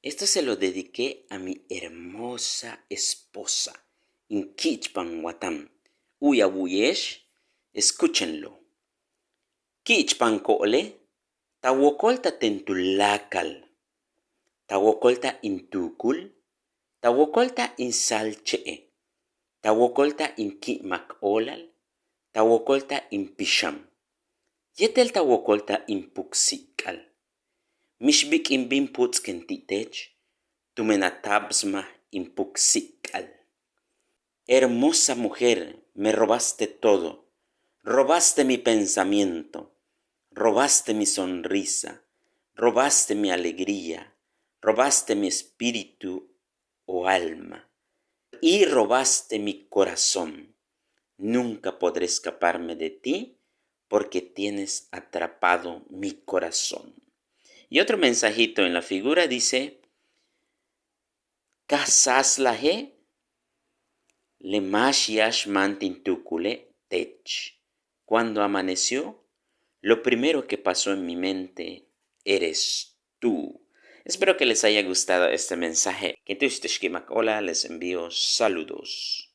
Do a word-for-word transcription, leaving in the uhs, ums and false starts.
Esto se lo dediqué a mi hermosa esposa. In ki'ichpan watan. U'uy a wu'uye'ex, escúchenlo. Ki'ichpan ko'ole', ta wokolta ten tuláakal. Ta wokolta in tuukul, ta wokolta in saalche'e', ta wokolta in ki'imak óolal, ta wokolta in pixan, yéetel ta wokolta in puksi'ik'al. Mix bik'in bin puts'ken ti' teech, tumen a taabsmaj in puksi'ik'al. Hermosa mujer, me robaste todo. Robaste mi pensamiento. Robaste mi sonrisa. Robaste mi alegría. Robaste mi espíritu o alma. Y robaste mi corazón. Nunca podré escaparme de ti porque tienes atrapado mi corazón. Y otro mensajito en la figura dice: Ka sáaslaje' le máax yáax máan tin tuukule' teech. Cuando amaneció, lo primero que pasó en mi mente eres tú. Espero que les haya gustado este mensaje. Ken tu'ux te'ex ki'imak óolal, les envío saludos.